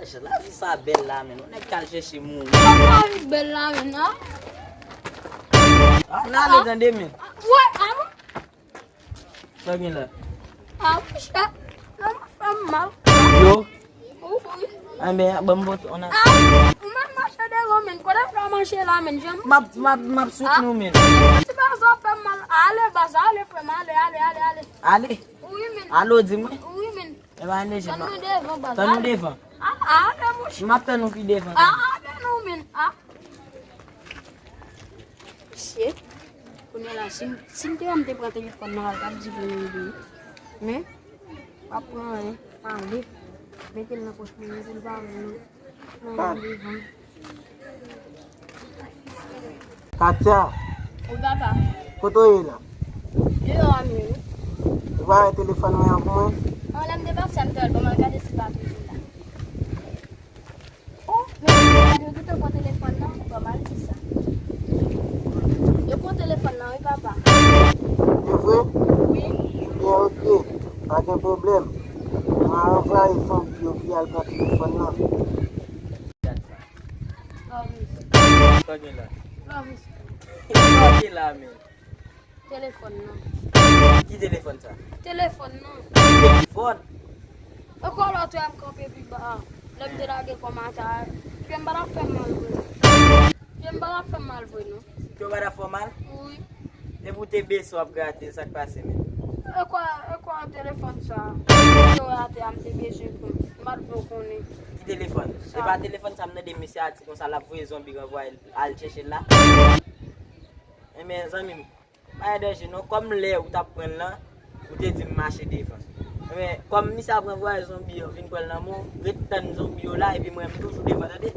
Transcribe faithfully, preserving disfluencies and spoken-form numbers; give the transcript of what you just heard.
Lavi sa bèl la, men. Yon nèg k al chèche moun. Kòman lavi bèl la, men, non? Ann ale tande, men. Wè, a bon? Sa gen la? A, monchè, sa fè m mal. Yo? Wi. Enben, ban m pote yon a. A, ou menm mache devan, men. Kote w pral mache la, men? Jan m ap, m ap, m ap soutni w, men. Ti baz sa fè m mal. Ale, baz, ale, frè m, ale, ale, ale, ale. Ale? Wi, men. Ale, w di mwen? Wi, men. E pa andeje, non. Tann nou devan, baz. Tann nou devan. A, ale, monchè. M ap tann nou pi devan. A, ale non, men. A. Shit. Kounye a la, si m, si m te wè m te pran telefòn nan, al t ap di pou mwen li. Men, pa pran anyen, ale. Mete l nan pòch mwen, pou l pa wè l nan, nan men devan. Katia. Wi, papa. Kote w ye la? Deyò a, men wi. Ou pa wè telefòn mwen an pou mwen? An, lè m te pase a, m te wè l, ban m al gade si l pa toujou la. Oh, men yo gentan pran telefòn nan, bon, m al di sa. Yo pran telefòn nan, wi, papa. Se vre? Wi. Ebyen, oke. Pa gen pwoblèm. M a anvwaye zanmi yo ki al pran telefòn nan. Sa gen la? Sa gen la, men? Telefòn nan. Ki telefòn sa? Telefòn nan. Telefòn? Ankò lòt wè m kanpe pi ba a. Lè m te lage kòmantè a, pye m pa t ap fè m mal vre. Pye m pa t ap fè m mal vre, non. Pye w pa t ap fè w mal? Wi. Depi w te bese w ap grate, sa k pase menm? E kwa, e kwa telefòn sa? Yo atè a m te bezwen pran. M pa t vle w konnen. Ki telefòn? Se pa telefòn sa m tande misye a di konsa l ap voye zonbi ranvwaye l al chèche l la? Enben, zanmi m, pa gen danje non, kòm lè ou t ap pran l lan, ou te di m mache devan. Men, kòm misye ap ranvwaye zonbi yo vin pran l nan men w, ret tann zonbi yo la, epi mwen, m toujou devan, tande?